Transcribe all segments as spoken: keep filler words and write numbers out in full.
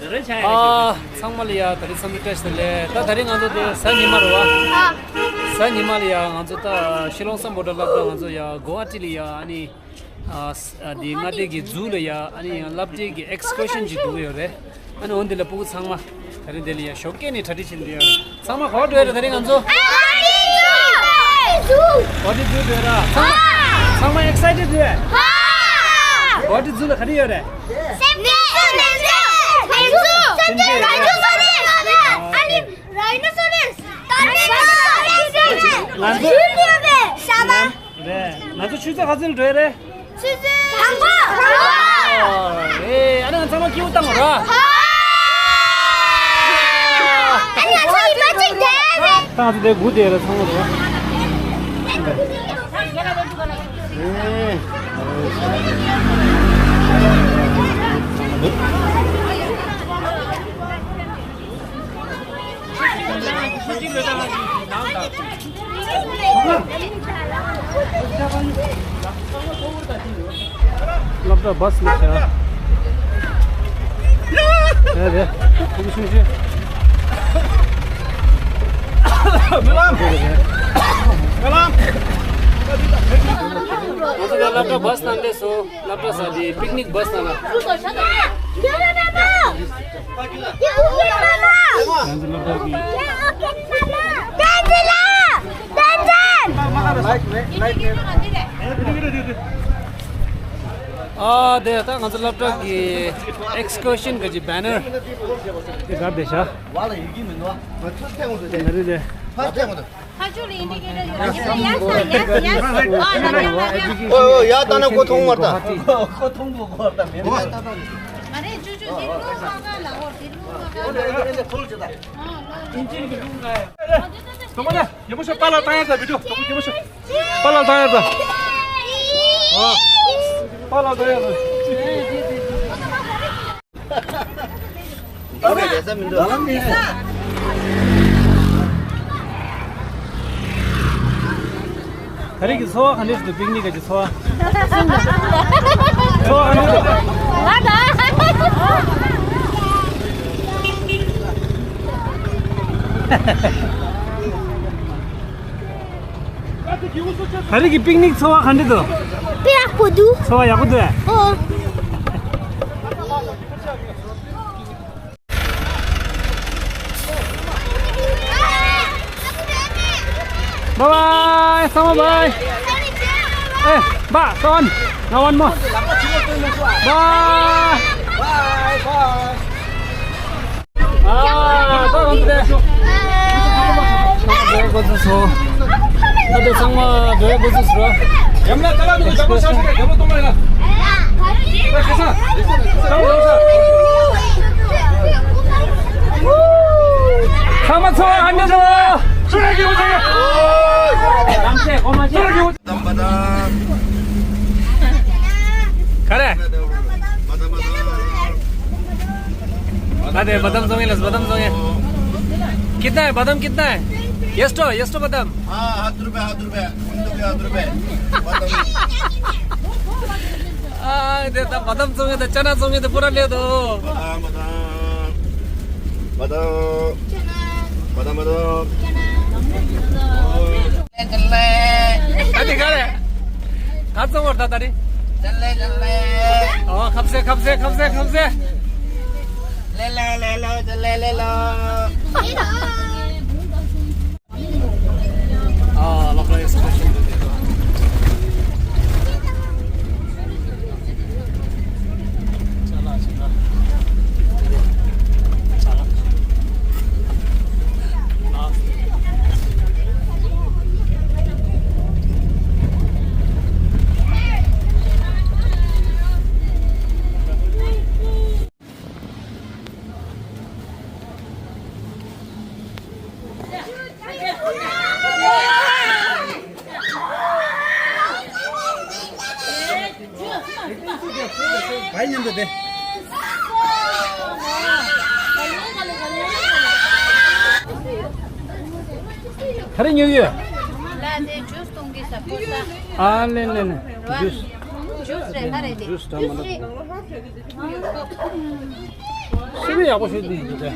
ཨ། ཚང་མ་ལ་ཡ་ད་རེས་འཚམས་འདྲི་བཀྲ་ཤིས་བདེ་ལེགས། ད་ད་རེས་ང་ཚོ་དེ་གཟའ་ཉི་མ་རེད་བ། གཟའ་ཉི་མ་ལ་ཡ་ང་ཚོ་ད་ཤི་ལོང་སམ་བྷོ་ཊ་སློབ་གྲྭ་ང་ཚོ་ཡ་གོ་ཧ་ཊི་ལ་ཡ་ཨ་ནི། ཨ། ཨ། འདི་མངའ་སྡེ་གི་ཛུ་ལ་ཡ་ཨ་ནི་ཡང་སློབ་གྲྭའི་གི་ཨེགས་ཀར་ཤན་ཅིག་འདུག་ཡོད་རེད། ཨ་ནི་འོ་འདི་ལ་སྤུ་གུ་ཚང་མ་ད་རེས་འདི་ལ་ཡ་ཞོགས་ཀས་ནས་གྲ་སྒྲིག་བྱེད་འདི་ཡོད་རེད། ཚང་མ་ག་པར་འགྲོ་ཡ་རེད། ད་རེས་ང་ཚོ་གོ་ཧ་ཊི་ཛུ་འགྲོ་ཡ་ར། ཚང་མ་ཚང་མ་ཨེག་སའི་ཊེཌ་རེད། གོ་ཧ་ཊི་ཛུ་ལ་ག་རེ་ཡོད་རེད། ང་ཚོ་རེད། ང་ཚོ་ཆུ་ཚོད་ག་ཚོད་ལ་འགྲོ་ཡ་རེད། ཆུ་ཚོད་དང་པོ། ཨེ། ཨ་ནི་ང་ཚང་མ་སྐྱིད་པོ་བཏང་རོགས། ཨ་ནི་ང་ཚོ་ཡིན་པ་གཅིག་བསྡད་རེད། ད་ང་ཚོ་དེ་སྒུག་བསྡད་རེད། ཚང་མ་རོགས། ཨེ། སློབ་གྲྭ་བྷ་སི་ལ་ཤར། རེད་རེད། ཁུ་ཆུང་ཆུང་། རྨི་ལམ། རྨི་ལམ། ང་ཚོ་ལ་སློབ་གྲྭ་བྷ་སི་ནང་སླེབས་སོང་། སློབ་གྲྭ་ས་དེ་པིག་ནིག་བྷ་སི་ནང་ལ། ང་ཚོ་སློབ་གྲྭ་གི། ཨ། དེ་ད་ང་ཚོ་སློབ་གྲྭ་གི་ཨེགས་ཀར་ཤན་གི་བྷེ་ནར་དེ་གར་བསྡད་ཤག། ང་རེ་རེ། ཁ་ཕྱོགས་ལ་ཡིན་དེ་སྐད་ཆ་ཡོད། ཡ་ད་ན་ཁོ་མཐོང་མར་ད། ཁོ་མཐོང་གོ་ཁོ་ད་མེད་མ་ད། མ་རེད། ཅུ་ཅུ་འདི་ལོ་མ་ག་ལ་འོ་འདི་ལོ་མ་ག་ལ། ཨིན་ཅིན་གི་ལུང་ང་ཡ། ད་མ་ན་ཡ་མོ་ཤོ་པ་ལ་ཏང་ཡ་ད་བི་ཌིའོ་ད་མོ་ཡ་མོ་ཤོ་པ་ལ་ཏང་ཡ་ད། ཨ། པ་ལ་ཏང་ཡ་ད། ད་རེས་ཀྱི་ཚོར་བ་ག་འདྲ་ཞིག་འདུག་པིག་ནིག་གི་ཚོར་བ། ཚོར་བ་ག་འདྲ་འདུག་ད་རེས་ཀྱི་པིག་ནིག་ཚོར་བ་ག་འདྲ་འདུག་དཔེ་ཡག་པོ་འདུག་ཚོར་བ་ཡག་པོ་འདུག་ཨོ། Bye bye, ཚང་མ་bye. Hey, bye, one, now one more. Bye. Bye, bye. ཨ། ད་ང་ཚོ་དེ་འགྲོ་འགོ་ཚུགས་སོང་། ད་དེ་ཚང་མ་འགྲོ་འགོ་ཚུགས་སོང་། ཡམ་ལ་ཀ་ལ་འདུག་ཇམ་པོ་ཤ་ཤ་ཇམ་པོ་གཏོང་མ་ཡིན་ན། ད་ཁ་སང་ཇམ་པོ་ཇམ་པོ། ཚང་མ་ཚོ་ཨ་འདྲ་འགྲོ། ཚུར་ར་གི་འུ་ཚ་ཡ། ཚུར་ར་གི་འུ། ག་རེ། ད་དེ་བ་དམ་བཙོང་ཡིན་ལ། བ་དམ་བཙོང་ཡིན། कितना है बादाम, कितना है? यस टो, यस टो बादाम। हाँ, हाथ रुपए, हाथ रुपए। उन रुपए, हाथ रुपए। बादाम। आ, दे ता बादाम वཙོང་ཡིན་ད། चना वཙོང་ཡིན་ད། पूरा ले दो। बादाम, बादाम। बादाम। बादाम, बादाम। चल ले। अरे, कहाँ है? कहाँ से उठा था रे? चल ले, चल ले। ओ, कब से, कब से, कब से, कब से? ले लो, ले लो, चल ले, ले लो। आ, लग रहा है इसको। ག་རེ་ཉོ་གི་ཡོད། ལ་དེ་ཇུས་གཏོང་གི་ས་ཕོ་ས། ཨ་ལེ་ལེ་ལེ། ཇུས། ཇུས་རེད། ཧ་རེད་དེ། ཇུས་འདྲ་མ་འདྲ། ཤིང་ ཡག་པོ་ཞིག་འདུག་འདུག་དེ།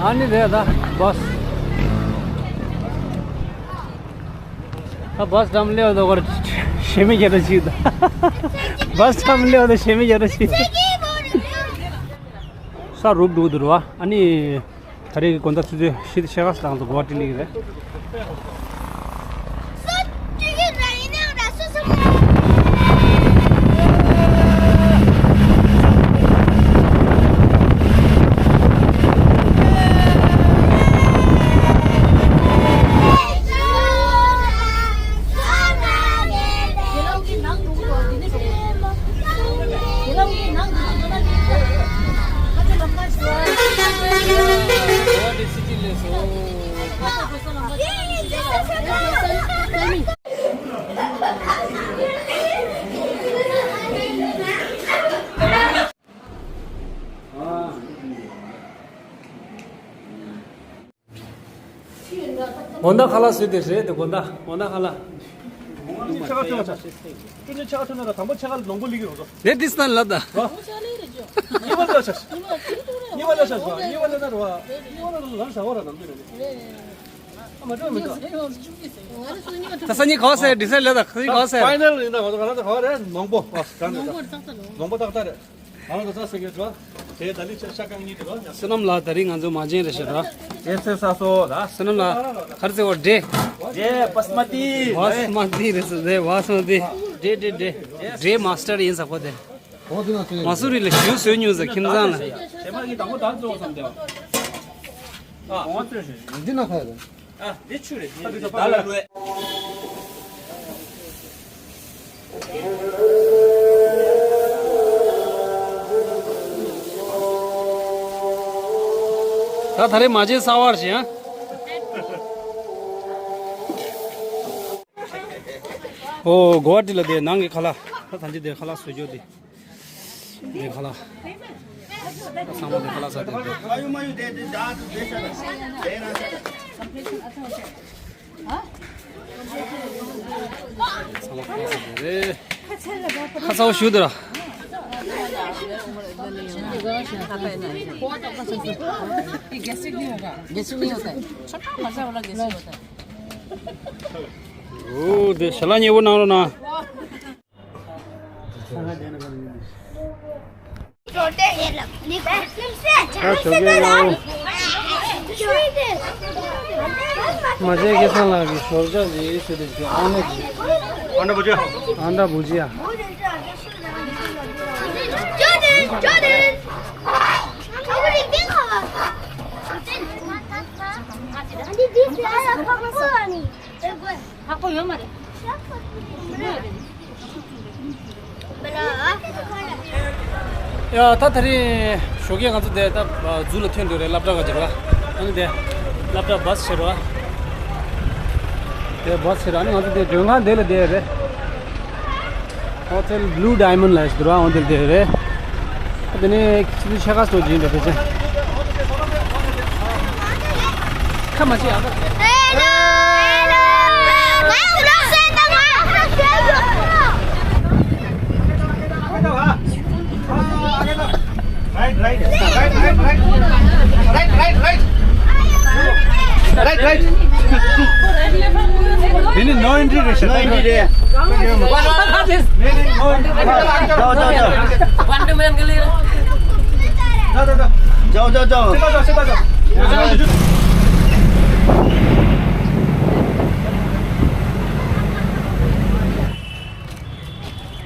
ཨ་ནི་རེད་ད་བཱས། ད་བཱས་འགྲམ་སླེབས་འདུག་གོ། ཞེ་མི་རྒྱ་ར་ཅིག་ད། བཱས་འགྲམ་སླེབས་འདུག་ཞེ་མི་རྒྱ་ར་ཅིག་ས་རུབ་འགྲོ་འདུག་ར། ཨ་ནི། ད་རེས་ཀྱི་དགོང་དག་ཆུ་ཚོད་བཞི་དང་ཕྱེད་ཀ་ཙམ་དུ་གོ་བ་ཏི་ལི་རེད། དགོང་དག་ཁ་ལག་བཟོས་ཏེ་རེད་དེ། དགོང་དག་དགོང་དག་ཁ་ལག་ཕྱེད་ཀ་ཐོན་ན་ཆ། ཁྱོད་ནི་ཕྱེད་ཀ་ཐོན་ན་ར། དང་པོ་ཕྱེད་ཀ་ལ་ནོར་བུ་ལི་གི་རོ་ཟོ། དེ་ཏིས་ན་ལ་ད། གཉིས་པ་ལ་ཆ། གཉིས་པ་ལ་ཆ་ཟོ། གཉིས་པ་ལ་ཆ་ཟོ། གཉིས་པ་ལ་ན་རོ། གཉིས་པ་ལ་རོ་ལ་ཟ་བ་ར་ནམ་དུ་རེད། ཨ་མ་འགྲོ་མི་འགྲོ། ད་ས་གཉིས་གོ་སེ་ཌི་སའིཌ་ལ་ད་ས་གཉིས་གོ་སེ། ཕའི་ནལ་ཡིན་ན་ང་ཚོ་ག་ལ་ད་ག་རེད། ནོར་བུ་བ་ག་ནས་ད། ནོར་བུ་ཏག་ཏག་རེད། ང་ལ་ད་ས་གི་རོ། དེ་ད་ལི་ཆ་ཤ་ཀང་གཉིས་དེ་རོ། བསོད་ནམས་ལགས། ད་རིང་ང་ཚོ་མ་བྱན་རེ་ཞིག་ར། དེ་ཚེ་ས་སོ་ད། བསོད་ནམས་ལགས། ག་རེ་ཟེར་བ། འབྲས། འབྲས་བཱ་སི་མ་ཏི། བཱ་སི་མ་ཏི་རེད་ཟེར། དེ་བཱ་སི་མ་ཏི། འབྲས་འབྲས་འབྲས། འབྲས་མཱ་སི་ཊར་ཡིན་ཟེར་གོ་དེ། མ་སུ་རི་ལ་ཞུ་བཟོས་མྱོང་ཟེར་ཁྱིམ་ཚང་ལ། ཞེ་མ་གི་དང་པོ་ད་ཚོ་བསམ་དེ། ཨ། འདི་ན་ཁ་ཡོད། ཨ། འདི་ཆུ་རེད། འདི་ད་ལ་ལོས། ད་ད་རེས་མ་བྱན་གསར་པ་ཞིག་ཨ། ཨོ་གོ་བ་ཏི་ལ་དེ་ནང་གི་ཁ་ལག་ད་ཐམས་ཅད་དེ་ཁ་ལག་བཟོ་རྒྱུ་དེ། འདི་ཁ་ལག་ཚང་མ་འདི་ཁ་ལག་ཟ་དེ་འདི། ཚང་མ་ཁ་ལག་ཟ་དེ་རེད། ཁ་ཚ་བོ་ཞུ་དེ་ར། ཨོ་དེ་ཞལ་ལག་མཉེས་པོ་གནང་རོགས་གནང་། ད་ཞོགས་ཀས་ཡང་མ་བྱན་སྐལ་བཟང་ལགས་ཀྱི་ཞོར་ཇ་ཟེར་ཡིན་ཟེར་དུས་ཀྱི་ཨང་ནི་ཨན་ད་བུ་ཇ། ཨན་ད་བུ་ཇ། ལྷག་པོ་ཡོད་མ་རེད། ཡ་ད་ད་རིང་ཞོགས་ཀས་ང་ཚོ་དེ་ད་ཛུ་ལ་ཐོན་འདུག་རེད། སློབ་གྲྭ་ག་ཅིག་ར། ཨ་ནི་དེ་སློབ་གྲྭ་བཱས་བྱེད་རོགས། དེ་བཱས་བྱེད་རོགས། ཨ་ནི་ང་ཚོ་དེ་མགྲོན་ཁང་དེ་ལ་བསྡད་རེད། ཧོ་ཊེལ་བྷུ་ལུ་ཌའི་མོན་ཌི་ལ་ཞིག་འདུག་ར། འོ་དེ་ལ་བསྡད་རེད། དེ་ནས་ཁྱི་ཚོ་ཕྱེད་ཀ་སོ་སྦྱིན་འདྲ་ཕལ་ཆེར། ཁ་མ་ཕྱེ་ཨ། Right, right, right, right, right, right, right, right, right. Right, right. Meaning no entry, no entry. जाओ, जाओ, जाओ। जाओ, जाओ, जाओ। जाओ, जाओ, जाओ।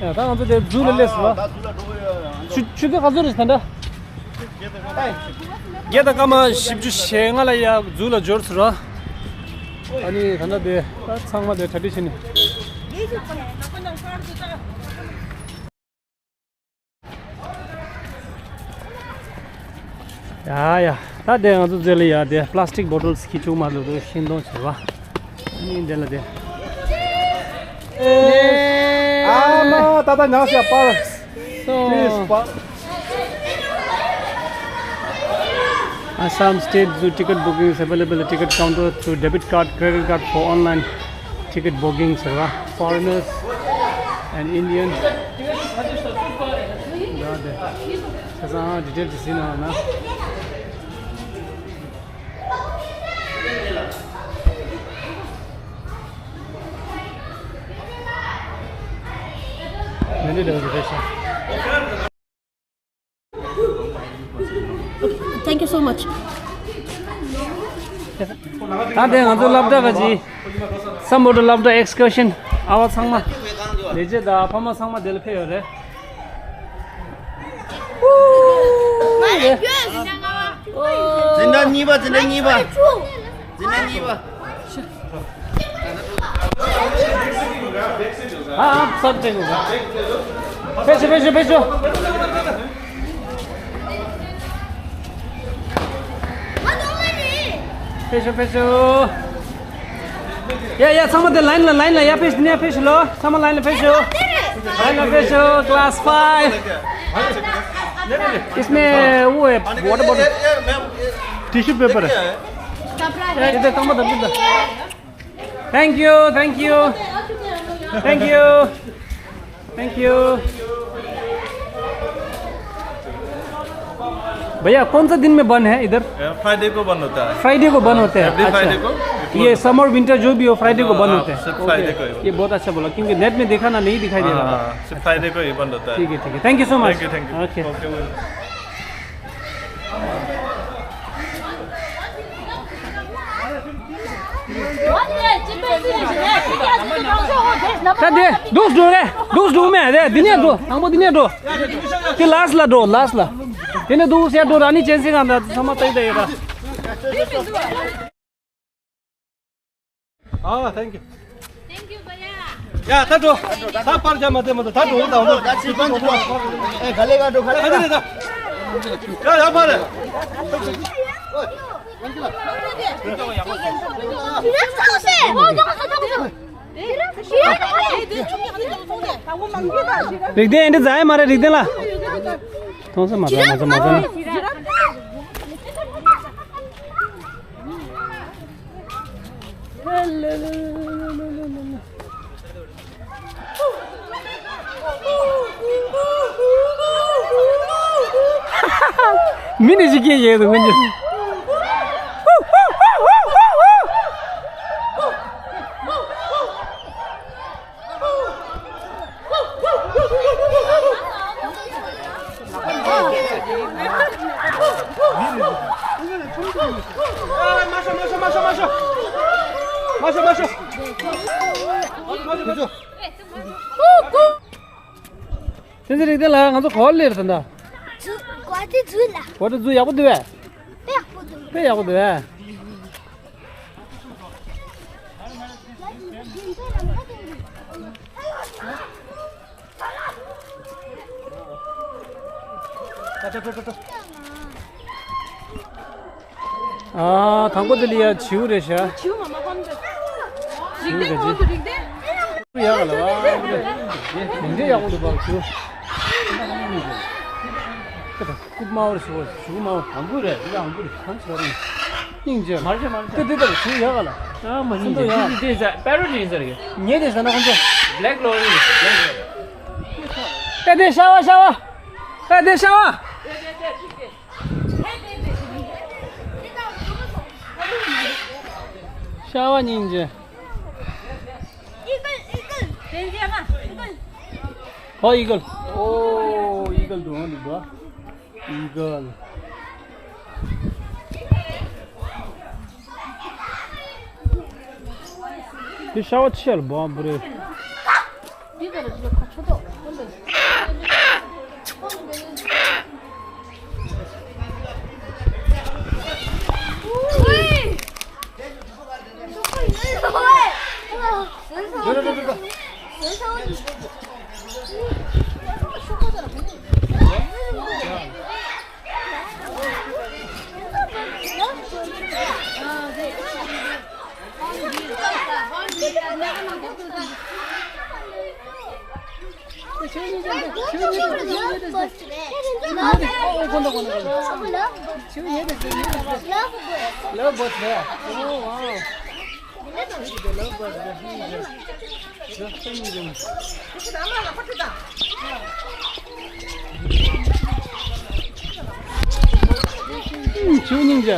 ཡ། ད་ང་ཚོ་དེ་ཛུ་ལ་སླེབས་སོང་ལ། ཆུ་ཆུ་ཚོད་ག་ཚོད་རེད་ད་ལྟ། བརྒྱད་དང་སྐར་མ་བཞི་བཅུ་ཞེ་ལྔ་ལ་ཡ་ཛུ་ལ་འབྱོར་སོང་ར། ཨ་ནི་ད་ལྟ་དེ་ད་ཚང་མ་དེ་གྲ་སྒྲིག་བྱས་ནས། ཡ་ཡ། ད་དེ་ང་ཚོ་རྗེས་ལ་ཡ་དེ་པ་ལ་སི་ཊིག་བོ་ཊལ་ཁྱི་ཆུང་མ་ལོ་དོ་ཤིང་སྡོང་བྱེད་པ། ཨ་ནི་འདི་ལ་དེ། ཨ་མ་ད་ད་ཉག་ཤ་པར། Please, པར། Assam State Zoo ticket booking is available at ticket counter through debit card, credit card for online. Ticket booking ཟེར་བ། Foreigners and Indian. ད་དེ་ཆ་ཚང་ཌི་ཊེལ་ཅིག་གཟིགས་གནང་ན། Many reservation. Thank you so much. ད་དེ་ང་ཚོ་སློབ་གྲྭ་ག་ཅི། སམ་བྷོ་ཊ་སློབ་གྲྭ་ཨེགས་ཀར་ཤན། ཨ་བ་ཚང་མ། ལས་བྱེད་དང་ཕ་མ་ཚང་མ་དེ་ལ་ཕེབས་ཡོད་རེད། འཛིན་གྲྭ་གཉིས་པ། འཛིན་གྲྭ་གཉིས་པ། འཛིན་གྲྭ་གཉིས་པ། ཨ་ཨ་སར་ཕེབས་ཤོག་ཕེབས་ཤོག་ཕེབས་ཤོག་ཕེབས་ཤོག་ཕེབས་ཤོག་ཕེབས་ཤོག་ཡ་ཡ། ཚང་མ་དེ་ལའིན་ལ་ལའིན་ལ་ཡ་ཕེབས་ཤོག་ནས་ཕེབས་ཤོག་ལོ། ཚང་མ་ལའིན་ལ་ཕེབས་ཤོག་ལའིན་ལ་ཕེབས་ཤོག Class five. इसमें वो है, water bottle. Tissue paper है। ये दे, तंबू दे, दे। Thank you, thank you, thank you, thank you. भैया, कौन सा दिन में बंद है इधर? फ्राइडे को बंद होता है। फ्राइडे को बंद होता है। एवरी फ्राइडे को। ये समर विंटर जो भी हो, फ्राइडे को बंद होता है। सिर्फ फ्राइडे को ही। ये बहुत अच्छा बोला, क्योंकि नेट में देखा ना, नहीं दिखाई दे रहा था। सिर्फ फ्राइडे को ही बंद होता है। ठीक है, ठीक है। Thank you so much. Thank you, thank you. Okay. ད་དེ་འདུག་འགྲོ་རེད། འདུག་འགྲོ་མེད་རེད། འདི་ནས་འགྲོ། དང་པོ་འདི་ནས་འགྲོ། དེ་ལཱསི་ལ་འགྲོ། ལཱསི་ལ། དེ་ནས་འདུག་སེ་འགྲོ། ར་ནི་ཅན་སི་གང་ད་ཚང་མ་ལྟ་ཡི་ལྟ་ཡི་ད། ཨ། Thank you. Thank you, भैया. ཡ་ད་འགྲོ། ད་པར་རྒྱག་མ་དེ་མ་དེ་ད་འགྲོ། ད་འགྲོ། ད་ཅི་པན་ཅི་པན། ཨེ་ག་ལེ་ག་འགྲོ། ག་ལེ་ག་ལེ་ད། ཡ་ཡ་པར། རིག་ལྡན་འདི་ཛ་ཡ་མ་རེད། རིག་ལྡན་ལ། མཐོང་ས་མ་ཚ་མ་ཚ་མ་ཚ། མི་ནི་ཞིག་སྐད་ཡས་འདུག་ངོ་། མ་ཤོ་མ་ཤོ་མ་ཤོ་མ་ཤོ། མ་ཤོ་མ་ཤོ། བསྟན་འཛིན་རིག་ལྡན་ལགས། ང་ཚོ་ག་པར་སླེབས་ཟིན་ད། ག་པར་འཛུལ་ལ། ག་པར་འཛུལ། ཡག་པོ་འདུག་པས། དཔེ་ཡག་པོ་འདུག་དཔེ་ཡག་པོ་འདུག་པས། ཨ། དང་པོ་དེ་ལ་ཡ་བྱིའུ་རེད་ཤག་བྱིའུ་མ་མ་ཕམ་འདུག་རིག་བྱིའུ་ལྡན་ག་ཅི། ཁོང་ཚོ་རིག་བདེ། ཡག་ག་ལ་བ། དེ་འདྲའི་ཡག་པོ་འདུག་པ་བྱིའུ། རྐུབ་དམར་པོ་རེད་ཤག་བྱིའུ་དམར་པོ། ཨང་ཀུ་རེད། འདི་ཨང་ཀུ་རེད། གང་ཆགས་རེད། སྙིང་རྗེ། མར་ཆ་མར་ཆ། དེ་དེ་ལྟར་བྱིའུ་ཡག་ག་ལ། ཨ་མ་སྙིང་རྗེ། དེ་དེ་དེ་པེ་རོ་ཊི་ཡིན་ས་རེད། ངས་དེ་ཟ་ན་ཁོང་ཚོ། བྷེ་ལེག་ལོ་རི་རེད། བྷེ་ལེག་ལོ་རི། ཨེ་དེ་ཤ་བ་ཤ་བ། ཨེ་དེ་ཤ་བ། ཤ་བ་སྙིང་རྗེ། ཨོ་ཨི་གལ། ཨོ་ཨི་གལ་འདུག་ཨ་འདུག་པ། ཨི་གལ། དེ་ཤ་བ་ཆེ་ལ་འབོ་འབོ་རེད། Love birds there. Oh, wow. ཆུ་སྙིང་རྗེ།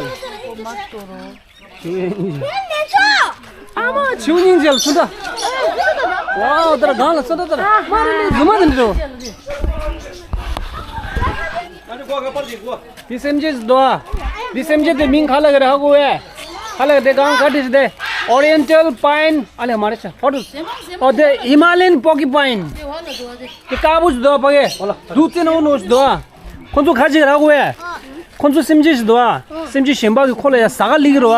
ཨ་མ་ཆུ་སྙིང་རྗེ་སུ་འདྲ། ཝའོ་དར་གང་ལ་སུ་འདྲ་དར། མ་རེད་ལས་རྫུན་མ་རེད་འགྲོ། འདི་སེམས་ཅན་ཟེར་འདུག་ཨ། འདི་སེམས་ཅན་དེ་མིང་ག་ལབ་ཀྱི་རེད་ཧ་གོ་བས། ག་ལབ་ཀྱི་དེ་གང་ག་འདྲ་ཞིག་དེ། Oriental pine ཨ་ལས་མ་རེད་ཤ་ཧོ་ཏུ། ཨོ་དེ་Himalayan porcupine དེ་དཀར་པོ་ཞིག་འདུག་ཨ་ཕ་གི། འདུག་ཙེ་ནོ་ནོ་ཞིག་འདུག་ཨ། ཁོ་ཚོ་ག་ཅིག་ར་གོ་བས། ཁོ་ཚོ་སེམས་ཅན་ཞིག་འདུག་ཨ། སེམས་ཅན་གཞན་པ་གི་ཁོ་ལ་ཡ་ཟ་ག་སླེབས་ཀྱི་རེད་བ།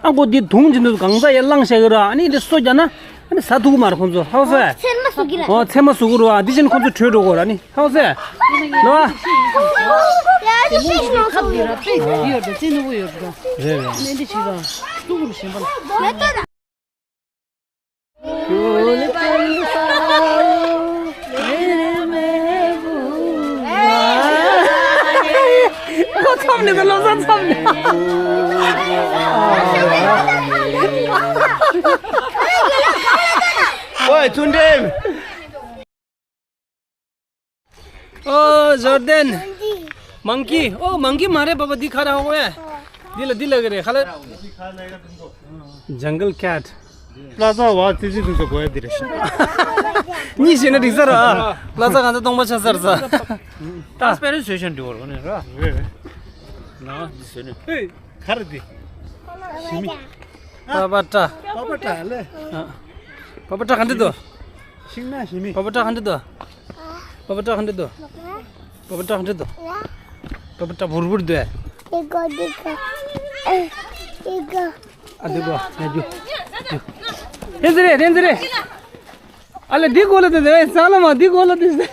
ཨ་ཁོ་འདི་དུང་ཅིག་འདུག་གང་ཟག་ཡ་བླངས་བཞག་གི་རེད་བ། ཨ་ནི་འདི་སོ་རྒྱག་ན། ཨ་ནི་ཟ་ཐུབ་ཀྱི་མ་རེད་ཁོང་ཚོ་ཧ་གོ་སོང་ངས། ཚེར་མ་ཟ་གི་རེད། ཨོ་ཚེར་མ་ཟ་གི་རེད་བ། འདི་བཞིན་ཁོང་ཚོ་བྲོས་འགྲོ་གི་རེད། ཨ་ནི་ཧ་གོ་སོང་ངས། ལོ། ཁབ་འདི་ར་པེ་འདི་ཡོད་དེ་ཙེ་ནུ་བོ་ཡོད་དེ། རེད་རེད། ནན་འདི་བྱིས་པ། སྟུག་རུ་ཞིམ་པ་ལ། ཁོ་ཚོམ་ནི་ད་ལོ་ས་ཚོམ་ནི། ཨོའི་ཚུན་ཁྲིམས། ཨོ་ཇོར་ཌན། མང་ཀི། ཨོ་མང་ཀི་མ་རེད་པ་པ། འདི་ག་རེ་ཧ་གོ་ཡ། འདི་ལ་འདི་ལ་གི་རེད་ཁ་ལ། Jungle cat། བླ་བཟང་བ་ཙི་ཙི་དུ་ཚོ་གོ་ཡ་འདི་རེད་ཤག་གཉིས་བྱས་ན་འགྲིག་ས་ར། བླ་བཟང་གང་ཚ་སྟོང་པ་ཆགས་ས་ར་ས། ད་སྤེ་ར་སོས་ཤན་འདྲི་བར་གོ་ནས་ར། རེད་རེད། ན་འདི་སོས་ནས། ཨེ་ག་རེ་འདི། ཞི་མི། པ་པ་ཏྲ། པ་པ་ཏྲ་ལེ། ཨ། པ་པ་ཏྲ་ག་འདྲ་འདུག་ཤིང་ནགས་ཞི་མི། པ་པ་ཏྲ་ག་འདྲ་འདུག་པ་པ་ཏྲ་ག་འདྲ་འདུག་པ་པ་ཏྲ་ག་འདྲ་འདུག་པ་པ་ཏྲ་བུར་བུར་འདུག་ཨེ། འདི་གོ་འདི་གོ་ཨེ། འདི་གོ་ཨ་འདི་གོ་ཡ་རྒྱུ། རྒྱུ། རེན་ཙི་རེད་རེན་ཙི་རེད། ཨ་ལེ་འདི་གོ་ལ་དེ་དེ་སང་ལ་མ་འདི་གོ་ལ་དེ་དེ།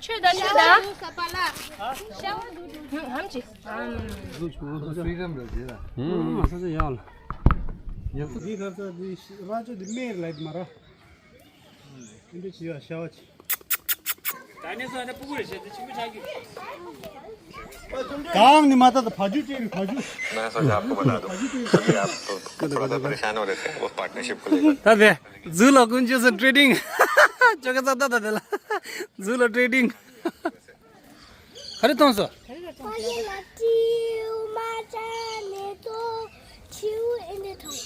ཆོས་ད་ཆོས་ད། ཧམ་ཅི། ཧུམ། མ་ས་ཆ་ཡག་ལ། ཡག་ས་འདི་ག་ས་འདི་ར་ཅོ་འདི་སྨད་ལ་ཡོད་མ་ར། འདི་ཅི་ཡ་ཤ་བ་ཅི། ད་ནས་སོང་ན་སྤུ་གུ་རེ་བྱས་ཏེ་ཆུང་ཆུང་ཆགས་ཀྱི། གང་ནི་མ་ད་ད་བ་ཇུ་ཅེ་རི་བ་ཇུ། मैं सोचा आपको बता दूं, अभी आप थोड़ा सा परेशान हो रहे थे, वो पार्टनरशिप को लेकर। ད་དེ་ཛུ་ལ་ཀུན་ཅོ་སོ་ཊེ་ཌིང་། ཅོ་ག་ཚ་ད་ད་དེ་ལ་ཛུ་ལ་ཊེ་ཌིང་། ག་རེ་མཐོང་སོང་།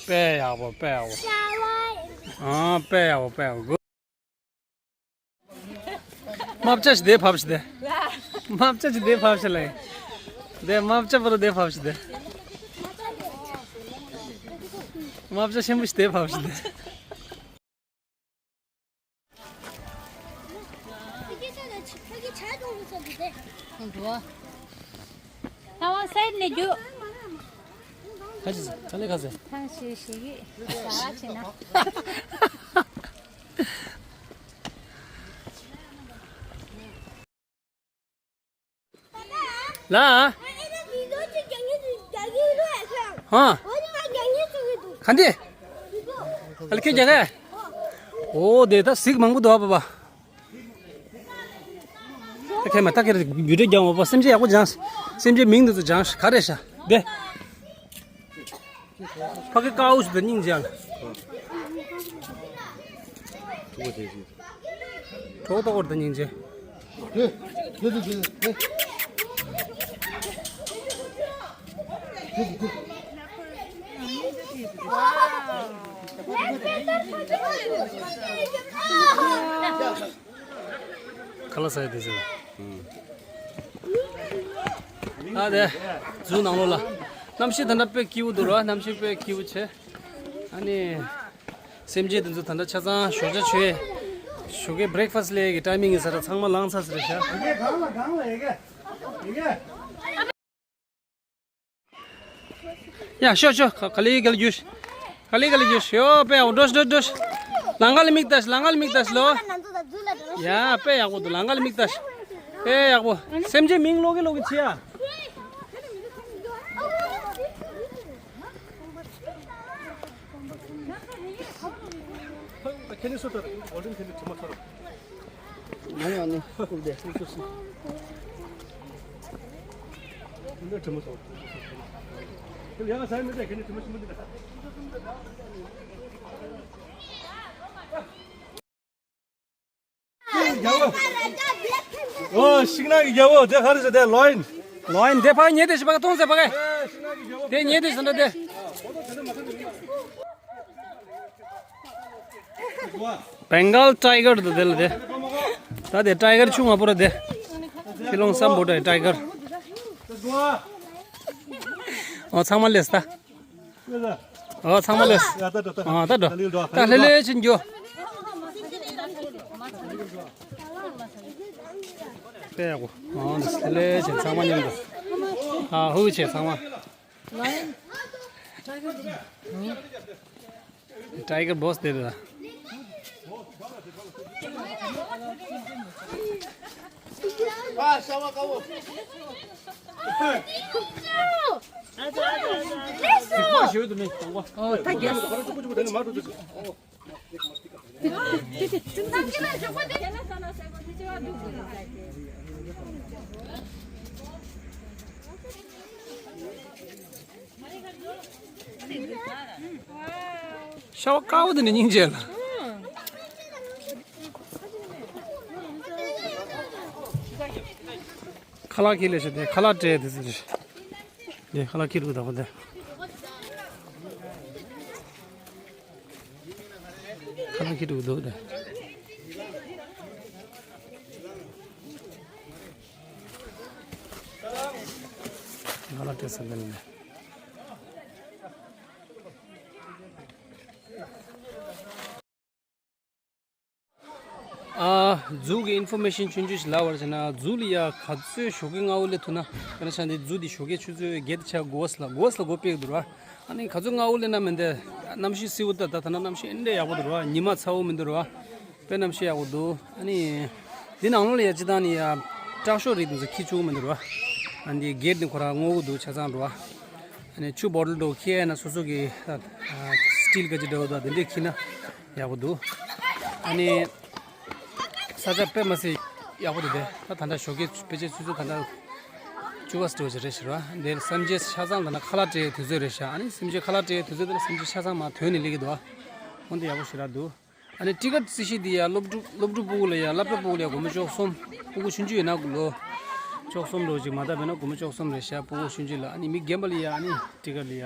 དཔེ་ཡག་པོ་དཔེ་ཡག་པོ། ཨ་དཔེ་ཡག་པོ་དཔེ་ཡག་པོ། དམག་བྱ་ཞིག་དེ་ཕབ་ཞིག་དེ། དམག་བྱ་ཞིག་དེ་ཕབ་ཞིག་ལ། དེ་དམག་བྱ་པོ་རུ་དེ་ཕབ་ཞིག་དེ། དམག་བྱ་ཆེན་པོ་ཞིག་དེ་ཕབ་ཞིག་དེ། ལྷ་དབང་སའིཌ་ནས་རྒྱུགས། ཁ་ཅིག་ཁ་ལེ་ཁ་ཟེ། ཐང་ཤེས་ཤེས་ཀྱི་ཟ་བ་བྱེད་ན། ལ། ཧ། ག་འདི། ཨ་ལ་ཁྱེད་རྒྱ་ག་ཨོ་དེ་ད་གཟིག་མང་པོ་འདུག་ཨ་པ་པ། ད་ཁྱེད་མ་ད་ཁྱེད་བི་ཌིའོ་རྒྱག་འོ་པ། སེམས་ཅན་ཡག་པོ་སྦྱངས། སེམས་ཅན་མིང་འདི་ཚོ་སྦྱངས་ག་རེ་ཤ་དེ། ཕ་གི་ཀའོ་ཞིག་ད་སྙིང་རྗེ་ཡང་། གྲོགས་ཏོག་ཏོག་ད་སྙིང་རྗེ། ཁ་ལག་ཟ་ཡ་དེ་ཟེར། ཨ་དེ། ཛུ་ནང་ལོགས་ལ། གནམ་གཤིས་ད་ལྟ་དཔེ་སྐྱིད་པོ་འདུག་ར། གནམ་གཤིས་དཔེ་སྐྱིད་པོ་བྱས། ཨ་ནི། སེམས་ཅན་དེ་ཚོ་ད་ལྟ་ཆ་ཚང་ཞོགས་ཇ་མཆོད། ཞོགས་ཀའི་བྷི་རེག་ཕ་སི་ལས་ཀྱི་ཊའི་མིང་ཡིན་ས་ར། ཚང་མ་ལངས་ཚར་ཟེར་ཤག་ཡ་ཤོག་ཤོག་ག་ལེ་ག་ལེ་རྒྱུགས། ག་ལེ་ག་ལེ་རྒྱུགས། ཡོ་དཔེ་ཡག་པོ། འགྲོ་ཤི་འགྲོ་ཤི་འགྲོ་ཤི། ལང་ཀ་ལ་མིག་ལྟ་ཤི། ལང་ཀ་ལ་མིག་ལྟ་ཤི་ལོ། ཡ་དཔེ་ཡག་པོ་འདུག་ལང་ཀ་ལ་མིག་ལྟ་ཤི། དཔེ་ཡག་པོ། སེམས་ཅན་མིང་ཀློག་གི་ཀློག་གི་བྱེད་ཡ། ཁྱེད་ནི་སུ་ལྟར་གོལ་ཌེན་ཁྱེད་ནི་དྲི་མ་ཐོར། ང་ཡང་ནི་ཁུག་དེ་སུ་སུ་སུ། ཨོ་ཤིང་ནག་གི་རྒྱལ་པོ་དེ་ག་རེ་ཟེར་དེ་ལོ་ཡིན། ལོ་ཡིན་དེ་ཕ་ཉེ་དེ་ཞིག་ཕ་ག་མཐོང་ཟེར་ཕ་ག། དེ་ཉེ་དེ་ཟེར་འདྲ་དེ། Bengal tiger དུ་དེ་ལ་དེ། ད་དེ་ཊའི་གར་ཆུང་ང་པོ་ར་དེ། ཁྱི་ལོང་སམ་བོ་ཊའི་ཊའི་གར། ཨོ་ཚང་མ་ལེས་ད། ཨོ་ཚང་མ་ལེས། ཨ་ད་འགྲོ་ད། ཨ་ད་འགྲོ། ད་ལེ་ལེ་ཕྱིན་འགྱོ། དཔེ་ཡག་པོ། ཨོ་ལེ་ལེ་ཕྱིན་ཚང་མ་མཉམ་དུ། ཨ་ཧུ་ཕྱིན་ཚང་མ། ཊའི་གར་བོ་སི་དེ་རེད། ཤ་བ་དཀར་པོ་དེ་ནི་སྙིང་རྗེ་ལ། ཁ་ལག་ཁྱེར་ལེ་ཤ་དེ་ཁ་ལག་སྤྲད་དེ་ཟེར། དེ་ཁ་ལག་ཁྱེར་དགོས་དག་པོ་དེ། ཁ་ལག་ཁྱེར་དགོས་འདུག་དེ། ང་ལ་སྤྲད་ས་མེད་ནས། ཨ། ཛུ་གི་ཨིན་ཕོར་མེ་ཤིན་ཆུང་ཆུང་ཞིག་ལབ་པར་བྱས་ན་ཛུ་ལ་ཡ་ག་ཚོད་ཞོགས་ཀས་སྔ་པོ་སླེབས་ཐུབ་ན། དཔེར་ན་ཆ་འདི་ཛུ་འདི་ཞོགས་ཀས་ཆུ་ཚོད་བརྒྱད་དང་ཕྱེད་དགུ་པ་ལ་དགུ་པ་ལ་སྒོ་ཕྱེ་གི་འདུག་ར། ཨ་ནི་ག་ཚོད་སྔ་པོ་སླེབས་ན་མི་འདི་གནམ་གཤིས་བསིལ་པོ་ད་ད་ད་ན་གནམ་གཤིས་ཨེ་འདྲ་ཡག་པོ་འདུག་ར། ཉི་མ་ཚ་པོ་མི་འདུག་ར། དཔེ་གནམ་གཤིས་ཡག་པོ་འདུག་ཨ་ནི། འདི་ནང་ལོགས་ལ་ཡ་ཅི་ད་ནི་ཡ་སྐྲག་ཤོས་རིགས་དེ་ཚོ་འཁྱེར་བཅུག་མི་འདུག་ར། ཨ་འདི་གེ་ཊི་འདི་ཁོ་ར་སྔོག་གི་འདུག་ཆ་ཚང་ར། ཨ་ནི་ཆུ་བོ་ཊལ་འདྲ་བོ་འཁྱེར་ཡ་ན་སོ་སོ་གི་ད་སི་ཊིལ་ག་ཅི་འདྲ་བོ་ད་དེ་འདྲས་འཁྱེར་ན་ཡག་པོ་འདུག་ཨ་ནི་ས་ཆ་དཔེ་མ་སྲིད་ཡག་པོ་འདུག་དེ་ད་ད་ལྟ་ཞོགས་ཀས་ཕལ་ཆེར་ཆུ་ཚོད་ད་ལྟ་བཅུ་པ་འདྲ་བོ་ཞིག་རེད་ཤག་ར། འདིར་སེམས་ཅན་ཆ་ཚང་ད་ལྟ་ཁ་ལག་སྤྲད་དུས་ཚོད་རེད་ཤག་ཨ་ནི་སེམས་ཅན་ཁ་ལག་སྤྲད་དུས་ཚོད་དེ་ལ་སེམས་ཅན་ཆ་ཚང་མར་ཐོན་ནས་སླེབས་ཀྱི་འདུག་འོན་ཏེ་ཡག་པོ་ཞེ་དྲག་འདུག་ཨ་ནི་ཊི་ཀེ་ཊི་རྩིས་གཞི་འདི་ཡ་སློབ་ཕྲུག་སློབ་ཕྲུག་སྤུ་གུ་ལ་ཡ་སློབ་གྲྭ་སྤུ་གུ་ལ་ཡ་སྒོར་མོ་བཅུ་གསུམ། སྤུ་གུ་ཆུང་ཆུང་ཡིན་ན་ལོ་བཅུ་གསུམ་འདྲ་བོ་ཅིག་མ་བཏབ་པ་ན་སྒོར་མོ་བཅུ་གསུམ་རེད་ཤག་སྤུ་གུ་ཆུང་ཆུང་ལ། ཨ་ནི་མི་རྒན་པ་ལ་ཡ་ཨ་ནི་ཊི་ཀེ་ཊི་ལ་ཡ་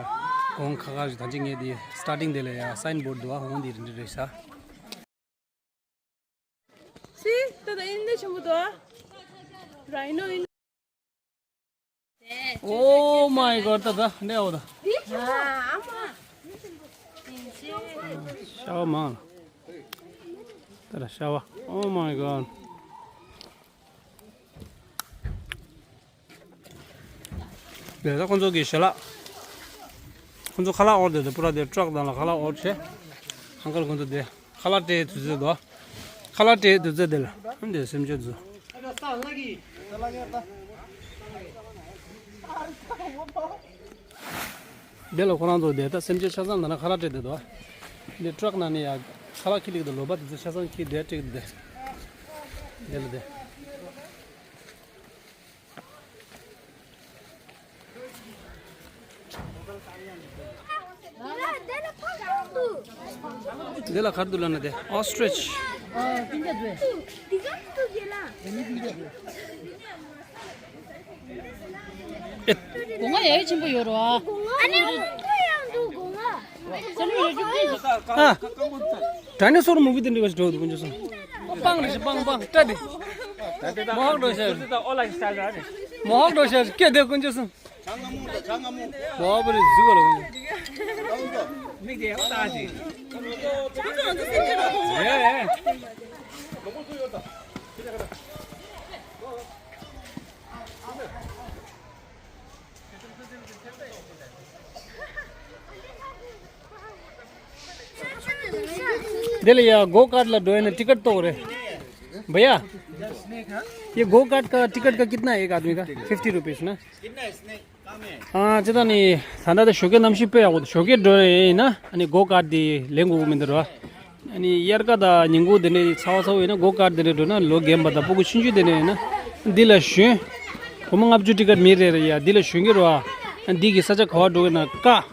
གོང་ཁ་ཁ་ཞིག་ད་ཅི་ངས་འདི་སི་ཊར་ཊིང་དེ་ལ་ཡ་སའིན་བོར་ཌི་འདུག་ཨ་འོང་འདི་རིན་འདི་རེད་ཤག་སི་ཏ་ད་ཨིན་ནི་ཆེན་པོ་འདུག་ཨ་རའི་ནོ་ཨིན། Oh my god ད་ད་འདི་འོ་ད། ཤ་བ་མང་། ད་ད་ཤ་བ། Oh my god དེ་ད་ཁོང་ཚོ་གི་ཞལ་ལག་ཁོང་ཚོ་ཁ་ལག་ཨོར་ཌར་དེ་པུ་ར་དེ་ཊྲག་ནང་ལ་ཁ་ལག་ཨོར་ཌར་བྱས། ཨང་ཀལ་ཁོང་ཚོ་དེ་ཁ་ལག་སྤྲད་དུས་ཚོད་དོ། ཁ་ལག་སྤྲད་དུས་ཚོད་དེ་ལ་ཨ་འདི་སེམས་ཅན་ཚོ། དེ་ལ་ཁོ་རང་ཚོ་དེ་ད་སེམས་ཅན་ཆ་ཚང་ད་ན་ཁ་ལག་སྤྲད་དེ་དོ། འདི་ཊྲག་ནང་ནས་ཡ་ཁ་ལག་ཁྱེར་ལེགས་དང་ལོ་པ་དེ་ཚོ་ཆ་ཚང་ཁྱེར་དེ་སྤྲད་དེ། དེ་ལ་དེ། འདི་ལ་ག་རེ་འདུག་ལབ་ན་དེ་ཨོ་སི་ཊི་རི་ཆི། སྒོ་ང་ཡ་ཡ་ཆེན་པོ་ཡོད་རེད་བ། ཨ། ཌའི་ནོ་སོར་མུ་བི་དེ་འདྲ་བ་ཞིག་འགྲོ་འདུག་དཀོན་མཆོག་གསུམ། སྤང་རེད་ཤག་སྤང་སྤང་སྐྲ་དེ། མོ་ཧོག་འགྲོ་ཤག་མོ་ཧོག་འགྲོ་ཤག་སྐད་དེ་དཀོན་མཆོག་གསུམ། བ་བ་རེ་གཟིགས་ག་ལ་འོང་། མིག་དེ་ཡང་ལྟ་ཞིག་ཡ་ཡ། འདི་ལ་ཡ་གོ་ཀར་ལ་འགྲོ་ཡ་ན་ཊི་ཀེ་ཊི་གཏོང་རེད། भैया, ये गो कार्ट का टिकट का कितना है एक आदमी का? फिफ्टी रुपीज ना? ཨ་ཅི་ད་ནི་ད་ལྟ་ད་ཞོགས་ཀས་གནམ་གཤིས་དཔེ་ཡག་པོ་འདུག་ཞོགས་ཀས་འགྲོ་ཡིན་ན་ཨ་ནི་གོ་ཀར་དེ་ལེན་དགོས་ཀྱི་མི་འདུག་ར། ཨ་ནི་དབྱར་ཁ་དང་ཉིན་གུང་དེ་འདྲའི་ཚ་བ་ཚ་བོ་ཡིན་ན་གོ་ཀར་དེ་འདྲ་འགྲོ་ན་ལོ་རྒན་པ་དང་སྤུ་གུ་ཆུང་ཆུང་དེ་འདྲ་ཡིན་ན་འདི་ལ་ཞོན། སྒོར་མོ་ལྔ་བཅུ་ཊི་ཀེཊ་མི་རེ་རེ་ཡ་འདི་ལ་ཞོན་གྱི་རེད་བ། ཨ་འདི་གི་ས་ཆ་ག་བ་འགྲོ་གི་ན་ཀ། ཨ་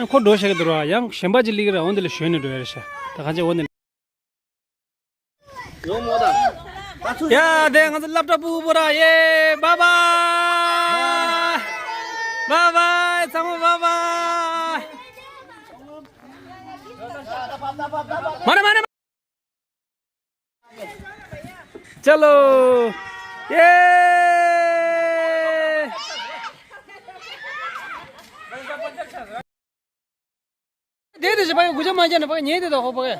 ཁོ་འགྲོ་ཤེས་ཀྱི་འདུག་ར། ཡང་གཞན་པ་ཅིག་སླེབས་ཀྱི་རེད། འོ་འདི་ལ་ཞོན་ནས་འགྲོ་ཡ་རེད་ཤག་ད་གང་ཅི་འོ་འདི་ལ། ཡ་དེ་ང་ཚོ་སློབ་གྲྭ་ཕྲུ་གུ་ར། ཡེ་བཱའི་བཱའི། བཱའི་བཱའི། ཚང་མ་བཱའི་བཱའི། མ་རེད་མ་རེད། चलो। ये। दे दे भाई, गुजर मार जाना भाई, यहीं दे दो हो भाई।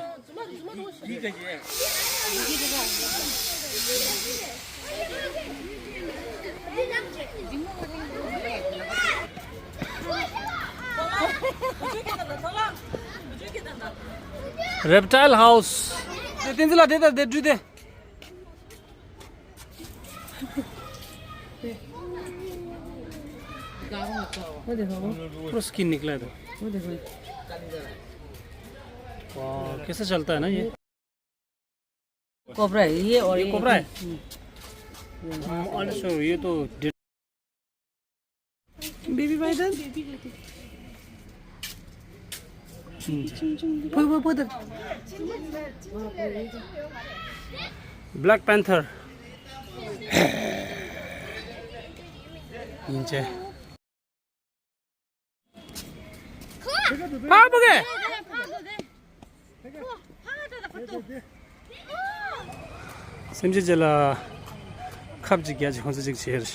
Reptile house. दे तीन जिला दे दे, दे दे। वो देखो, वो। पूरा स्किन निकला है तो। वो देखो। वाह, कैसे चलता है ना ये? कोबरा है ये, और ये ये कोबरा है? हम्म। हम्म, और सो ये तो। Baby by the. हम्म। वो, वो, वो तो। Black panther. ཡིན་ཅེ། ཕར་བུ་གེ། སེམས་ཅན་ཅིག་ལ་ཁབ་ཅིག་རྒྱག་ཅིག་ཁོང་ཚོ་ཅིག་བྱེད་རེད།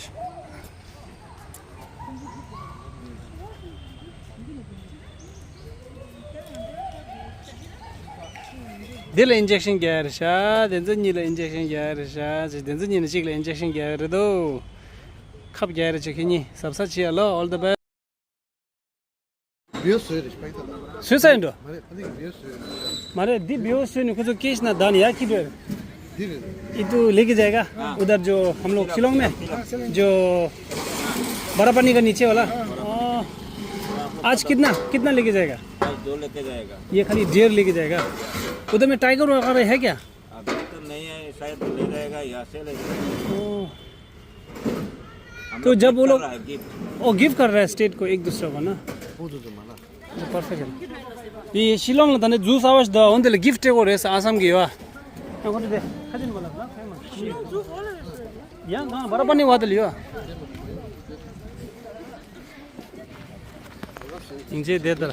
འདི་ལ་ཨིན་ཇེག་ཤིན་རྒྱག་རེད་ཤག་དེ་ཚོ་གཉིས་ལ་ཨིན་ཇེག་ཤིན་རྒྱག་རེད་ཤག་དེ་ཚོ་གཉིས་ནས་གཅིག་ལ་ཨིན་ཇེག་ཤིན་རྒྱག་རེད་དོ། ཁབ་རྒྱག་རེད་ཅེ། ཁྱེད་གཉིས་གཟབ་གཟབ་བྱེད་ཡ་ལོ། All the best. བིའུ་བཟོས་རེད་པ་ད། བཟོས་ས་ཡིན་འགྲོ། མ་རེད། ཨ་ནི་བིའུ་བཟོས་རེད། མ་རེད། འདི་བིའུ་བཟོས་ནས་ཁོ་ཚོ་སྐད་ཤིག་ན་བདག་ནས་ཡར་ཁྱི་འགྲོ། འདི་རེད། ये तो लेके जाएगा उधर जो हम लोग शिलोंग में जो बड़ा पानी का नीचे वाला। ओ, आज कितना कितना लेके जाएगा? आज दो लेके जाएगा। ये खाली डेढ़ लेके जाएगा। उधर में टाइगर वगैरह है क्या? अभी तो नहीं है, शायद ले जाएगा, यहाँ से ले जाएगा। ओ। हम तो लोग जब वो गिफ्ट कर लोग, रहा है, गिफ्ट। ओ, गिफ्ट कर रहा है स्टेट को एक दूसरे को ना। वो तो जमाना। परफेक्ट है। ये शिलोंग ला तने जूस आवाज दा, उन दिल गिफ्ट को रेस आसाम की वा। या कौन दे? खजन वाला ना, फेमस। या, हाँ, बड़ा पानी वाला लियो। इंजे दे दर।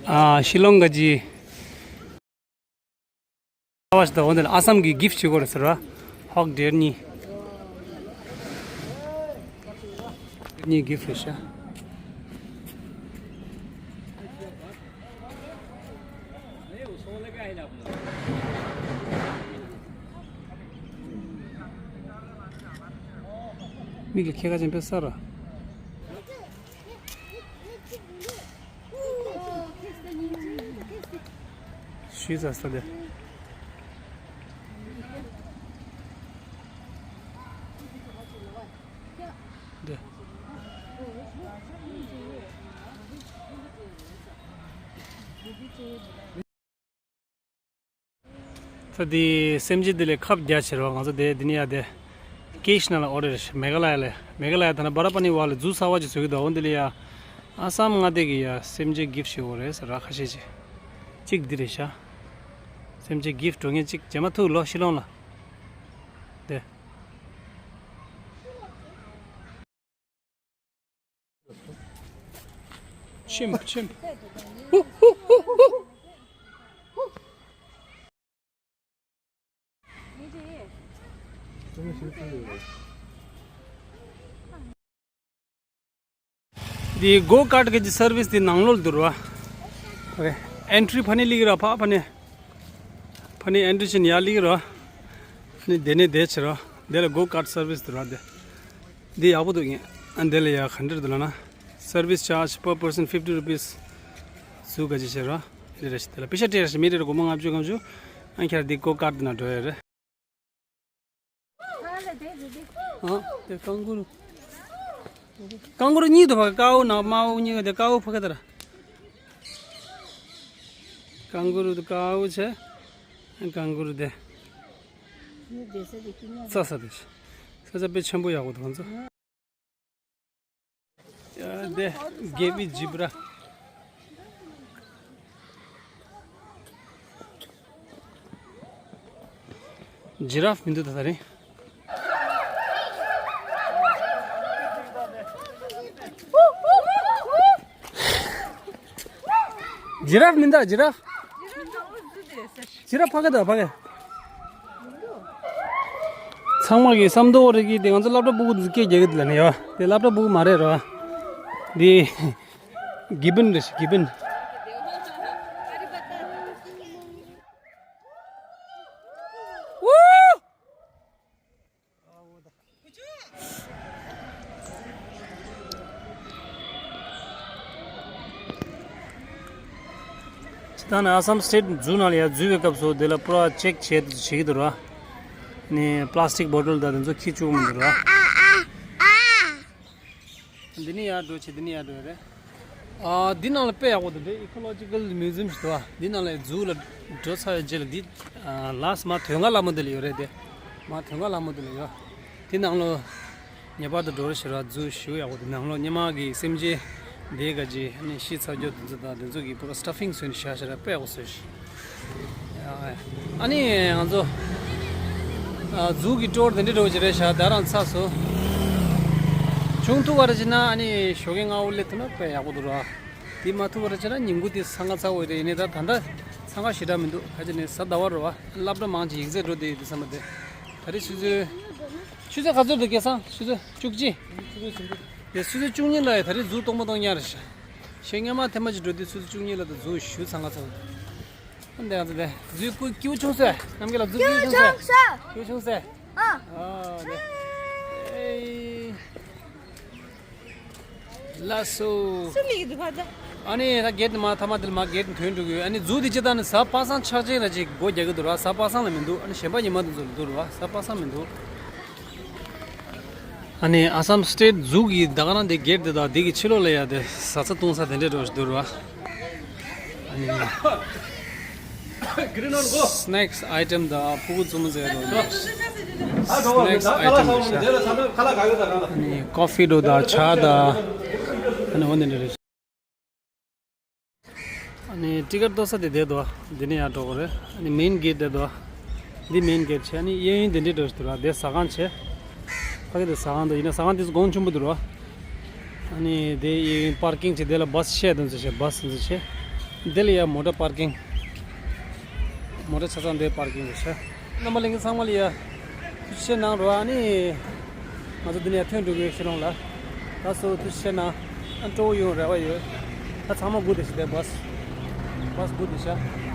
आ, शिलोंग का जी। ཨ་བ་ཞིག་དང་འོ་འདི་ལ་ཨ་སམ་གྱི་གིཕ་བྱེད་དགོས་རེད་ཟེར་བ། ཧོག་སྦྲེར་གཉིས། གཉིས་གིཕ་རེད་ཤག་མིག་ལ་ཁྱེད་ཀ་ཅན་དཔེ་གསར་ར། ཞུས་ཚར་ས་དེ། དེ། ད་དེ་སེམས་ཅན་དེ་ལས་ཁབ་རྒྱ་ཆེ་རོ། ང་ཚོ་དེ་དེ་ནི་ཡ་དེ་ཀེ་ཤི་ན་ལ་ཨོ་རེད། མེ་ག་ལ་ཡ་ལས། མེ་ག་ལ་ཡ་ད་ན་སྦ་ར་པ་ནི་བ་ལ་ཛུ་ས་བ་ཅིག་བཟོ་གི་འདུག་འོ་འདི་ལ་ཡ་ཨ་སམ་མངའ་སྡེ་གི་ཡ་སེམས་ཅན་གིཕ་ཞིག་ཨོ་རེད་ཟེར་ར། ཁ་ཤས་ཅིག་ཅིག་འདི་རེད་ཤག་སེམས་ཅན་གིཕ་འགྲོ་མཁན་ཅིག་རྗེས་མ་ཐུག་ལོ་ཤི་ལོང་ལ། དེ། Chimp, chimp. འདི་གོ་ཀར་གི་སར་བིས་འདི་ནང་ལོགས་འདུག་ར། ཨེན་ཊི་རི་ཕ་ནི་ལིག་ར། ཕ་ཕ་ནི། ཕ་ནི་ཨེན་ཊི་རི་ཕྱིན་ཡར་ལིག་ར། ནི་དེ་ནས་དེ་ཕྱིར་ར། དེ་ལ་གོ་ཀར་སར་བིས་འདུག་ར་དེ། འདི་ཡག་པོ་འདུག་ཡིན། ཨ་འདི་ལ་ཡ་ག་འདྲ་འདུག་ལབ་ན། Service charge per person fifty rupees. ཟུག་ག་ཅི་བྱེད་ར། འདི་རེ་ཞིག་དེ་ལ་པེ་ཤ་སྤྲད་ར་ཞིག་མི་རེ་རེ་སྒོར་མོ་ལྔ་བཅུ་ལྔ་བཅུ། ཨ་ཁྱེད་ར་འདི་གོ་ཀར་འདི་ན་འགྲོ་ཡ་རེད། ཨ་དེ་ཀང་གུ་རུ། ཀང་གུ་རུ་གཉིས་འདུག་ཕ། དཀར་པོ་ནག་དམར་པོ་གཉིས་ཀ་དེ། དཀར་པོ་ཕ་ག་དེ་ར། ཀང་གུ་རུ་དེ་དཀར་པོ་བྱས། ཀང་གུ་རུ་དེ། རྩྭ་ས་དེ། ས་ཆ་དཔེ་ཆེན་པོ་ཡག་པོ་འདུག་ང་ཚོ། ཡ་དེ་དགེ་བའི་ཇི་བྲ། ཇི་ར་ཧྥ་མི་འདུག་ད་ད་རིང་། ཇི་ར་ཧྥ་མི་འདུག་ཇི་ར་ཧྥ། ཇི་ར་ཧྥ་ཕ་གི་འདུག་ཕ་གི། ཚང་མ་གི་བསམ་དོ་རེ་གི་དེ་ང་ཚོ་སློབ་གྲྭ་སྤུ་གུ་འདི་སྐད་རྒྱག་གི་འདུག་ལ་ནི་ཡོ། དེ་སློབ་གྲྭ་སྤུ་གུ་མ་རེད་རོ། འདི་གི་བིན་རེད་གི་བིན། ད་ནི་ཨ་སམ་སི་ཊེཊ་ཛུ་ནང་ལ་ཡ་འཛུལ་བའི་སྐབས་སུ་དེ་ལ་པུ་ར་ཅེག་བྱེད་བྱེད་ཀྱི་འདུག་ར། ནི་པ་ལ་སི་ཊིག་བོ་ཊལ་དང་དེ་ཚོ་འཁྱེར་བཅུག་གི་མི་འདུག་ར། འདི་ནི་ཡར་འགྲོ་བྱེད་འདི་ནི་ཡར་འགྲོ་རེད། ཨ་འདི་ནང་ལ་དཔེ་ཡག་པོ་འདུག་འདི་ཨི་ཀོ་ལོ་ཇི་ཀལ་མིའུ་ཛི་ཡམ་ཞིག་འདུག་ཨ། འདི་ནང་ལ་ཛུ་ལ་འགྲོ་ཚར་བའི་རྗེས་ལ་འདི་ལ་སི་མ་དོན་ལྔ་ལྷ་མོ་འདི་ལ་ཡོད་རེད་དེ། མ་དོན་ལྔ་ལྷ་མོ་འདི་ལ་ཡོད། འདི་ནང་ལོ་ངེས་པར་དུ་འགྲོ་རེ་ཞེས་ར་ཛུ་ཞུ་ཡག་པོ་འདུག་ནང་ལོ་སྙེ་མ་གི་སེམས་ཅན་འདི་ག་ཅི་ནི་ཤི་ཚར་རྒྱུ་འདི་ཚོ་དང་འདི་ཚོ་གི་པུ་ར་སི་ཊ་ཕིང་བཟོས་ནས་བཞག་ཞེས་ར་དཔེ་ཡག་པོ་བཟོས་ཤག་ཨ་ནི་ང་ཚོ་ཨ་ཛུ་གི་ཊོར་དེ་འདྲ་འགྲོ་གི་རེད་ཤག་ད་རང་ཚར་སོང་། བྱུང་ཐུབ་པ་རེད་ཅེ་ན་ཨ་ནི་ཞོགས་ཀས་སྔ་པོ་སླེབས་ཐུབ་ན་དཔེ་ཡག་པོ་འདུག་ར། དེ་མ་ཐུབ་པ་རེད་ཅེ་ན་ཉིན་གུང་དེ་འཚང་ཁ་ཚ་བོ་རེད། ཡིན་ནའི་ད་ད་ལྟ་འཚང་ཁ་ཞེ་དྲག་མི་འདུག་ག་ཅི་ནས་གཟའ་ཟླ་བ་རེད་བ། སློབ་གྲྭ་མང་ཆེ་ཡིག་ཚད་འགྲོ་བསྡད་ཡོད་དུས་ཙམ་པ་དེ། ད་རེས་ཆུ་ཚོད་ཆུ་ཚོད་ག་ཚོད་འདུག་སྐལ་བཟང་། ཆུ་ཚོད་བཅུ་གཅིག་དེ་ཆུ་ཚོད་བཅུ་གཉིས་ལ་ཡ་ད་རེས་ཛུ་སྟོང་པ་སྟོང་རྐྱང་རེད་ཤག་ཞེ་སྔོན་མ་ཐེངས་མ་གཅིག་འགྲོ་དུས་ཆུ་ཚོད་བཅུ་གཉིས་ལ་ད་ཛུ་ཞུ་འཚང་ཁ་ཚ་བོ། འདི་ང་ཚོ་དེ་ཛུའི་སྐུ་སྐྱིད་པོ་བྱུང་སོང་། རྣམ་རྒྱལ་ལགས་ཛུ་སྐྱིད་པོ་བྱུང་སོང་། སྐྱིད་པོ་བྱུང་སོང་། ཨ། ཨ་ནི། ཨེ། ལགས་སོ། སུ་མི་གི་འདུག་ག་ད། ཨ་ནི་ད་གེ་ཊི་མ་ཐ་མ་དེ་ལ་མ་གེ་ཊི་ཐོན་འགྲོ་གི་ཡོད། ཨ་ནི་ཛུ་དེ་ཅི་ད་ནི་གཟའ་པ་སངས་འཆར་ཅན་ལ་ཅིག་སྒོ་རྒྱག་གི་འདུག་ར། གཟའ་པ་སངས་ལ་མི་འདུག་ཨ་ནི་གཞན་པ་ཉི་མ་དེ་ཚོ་ལ་འདུག་ར། གཟའ་པ་སངས་མི་འདུག་ཨ་ནི་ཨ་སམ་སི་ཊེཊ་ཛུ་གི་ད་ག་རང་དེ་གེ་ཊི་དེ་དང་དེ་གི་ཕྱི་ལོགས་ལ་ཡ་དེ་བཟའ་ཚང་བཏུང་ས་དེ་འདྲས་འགྲོ་ཞིག་འདུག་ར། ཨ་ནི་སི་ནེག་སི་ཨའི་ཊེམ་དང་ཕྲུ་གུ་བཙུན་མོ་ཟེར་རོ། སི་ནེག་སི་ཨའི་ཊེམ་རེད་ཤག་ཨ་ནི་ཀོ་ཕི་འགྲོ་དང་ཇ་དང་ཨ་ནི་འོ་དེ་འདྲས་རེད། ཨ་ནི་ཊི་ཀེ་ཊི་གཏོང་ས་དེ་བསྡད་འདུག་འདི་ནས་ཡར་འགྲོ་དགོས་རེད། ཨ་ནི་མེན་གེ་ཊི་བསྡད་འདུག་འདི་མེན་གེ་ཊི་བྱས། ཨ་ནི་གཡས་གཡོན་དེ་འདྲས་འགྲོ་ཞིག་འདུག་ར། དེ་ཟ་ཁང་བྱས། ཕ་གི་དེ་ཟ་ཁང་འདུག་ཡིན་ན་ཟ་ཁང་དེ་ཚོ་གོང་ཆེན་པོ་འདུག་ར། ཨ་ནི་དེ་གཡས་གཡོན་པར་ཀིང་བྱས། དེ་ལ་བྷ་སི་བཤད་དེ་ཚོ་བྱས། བྷ་སི་དེ་ཚོ་བྱས། དེ་ལ་ཡ་མོ་ཊ་པར་ཀིང་། མོ་ཊ་ཆ་ཚང་དེ་པར་ཀིང་རེད་ཤག་རྣམ་པ་ལྷན་རྒྱས་ཚང་མ་ལ་ཡ། ཐུགས་རྗེ་ཆེ་གནང་རོགས། ཨ་ནི་ང་ཚོ་འདི་ནས་ཐོན་འགྲོ་གི་ཡོད་ཤི་ལོང་ལ། ད་སོ་ཐུགས་རྗེ་ཆེ་གནང་། ཨ་སྤྲོ་བོ་ཡོང་རེ་བ་ཡོད། ད་ཚང་མ་སྒུག་བསྡད་ཤག་དེ་བྷ་སི། བྷ་སི་སྒུག་བསྡད་ཤག